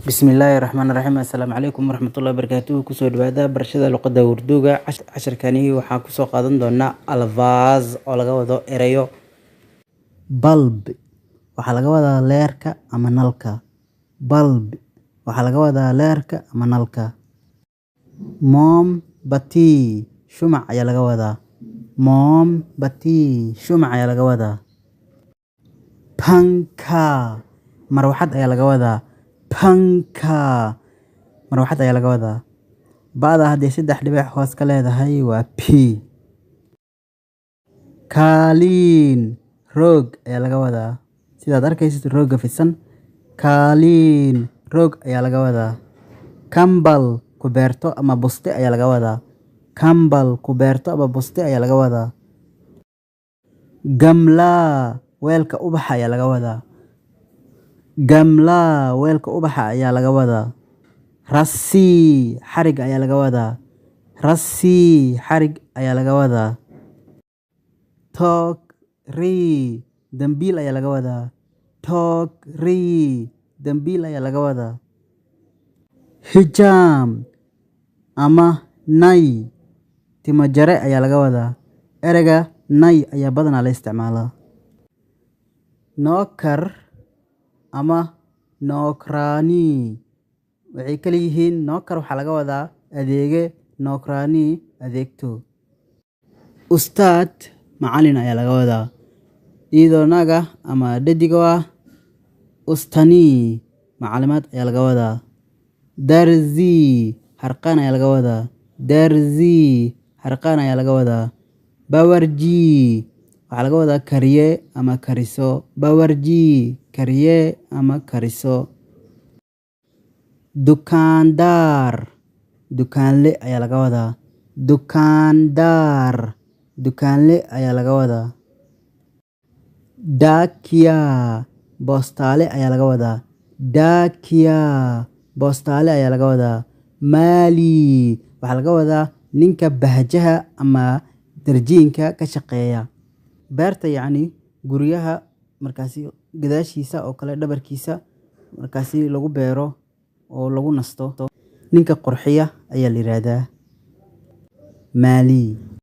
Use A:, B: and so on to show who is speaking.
A: Bismillaahi Raxmaani Raxiim. Assalaamu calaykum waraxmatullaahi wabarakaatuhu. Kusoo dhawaada barashada luqadda Urduga. Casharkani waxaan kusoo qaadan doonaa alfaaz oo laga wado erayo. Bulb waxaa laga wadaa leerka ama nalka. Bulb waxaa laga wadaa leerka ama nalka. Mombati shumac ayaa laga wadaa. Mombati shumac ayaa laga wadaa. Pankha marwaxad ayaa laga wadaa. Pankha marwaxad ayaa laga wadaa. Ba'da haddii saddex dhibic hoos ka leedahay waa P. Kaaliin roog ayaa laga wadaa. Sidaad arkaysid, rooga fidsan. Kaaliin roog ayaa laga wadaa. Kambal kubeerto ama buste ayaa laga wadaa. Kambal kubeerto ama buste ayaa laga wadaa. Gamla weelka ubaxa ayaa laga wadaa. Gamla weelka ubaxa ayaa laga wadaa. Rassi xarig ayaa laga wadaa. Rassi xarig ayaa laga wadaa. Tookri dambiil ayaa laga wadaa. Tookri dambiil ayaa laga wadaa. Hijaam ama nay timo jare ayaa laga wadaa. Ereyga nay ayaa badanaa la isticmaalaa. Nokar ama nokrani waxay kala yihiin: nokar waxaa laga wadaa adeege, nokrani adeegto. Ustaad macalin ayaa laga wadaa. Iyadoo naag ah ama dhadig ah, ustani macalimaad ayaa laga wadaa. Darzi harqaan ayaa laga wadaa. Darzi harqaan ayaa laga wadaa. Bawarji waxaa laga wadaa kariye ama kariso. Bawarji kariye ama kariso. Dukaandaar dukaanle ayaa laga wadaa. Dukaandaar dukaanle ayaa laga wadaa. Dakiya boostaale ayaa laga wadaa. Dakiya boostaale ayaa laga wadaa. Maali waxaa laga wadaa ninka bahjaha ama darjiinka ka shaqeeya. Beerta, yacni guryaha markaasi gadaashiisa oo kale, dhabarkiisa markaasi lagu beero oo lagu nasto, ninka qurxiya ayaa la yiraahdaa maali.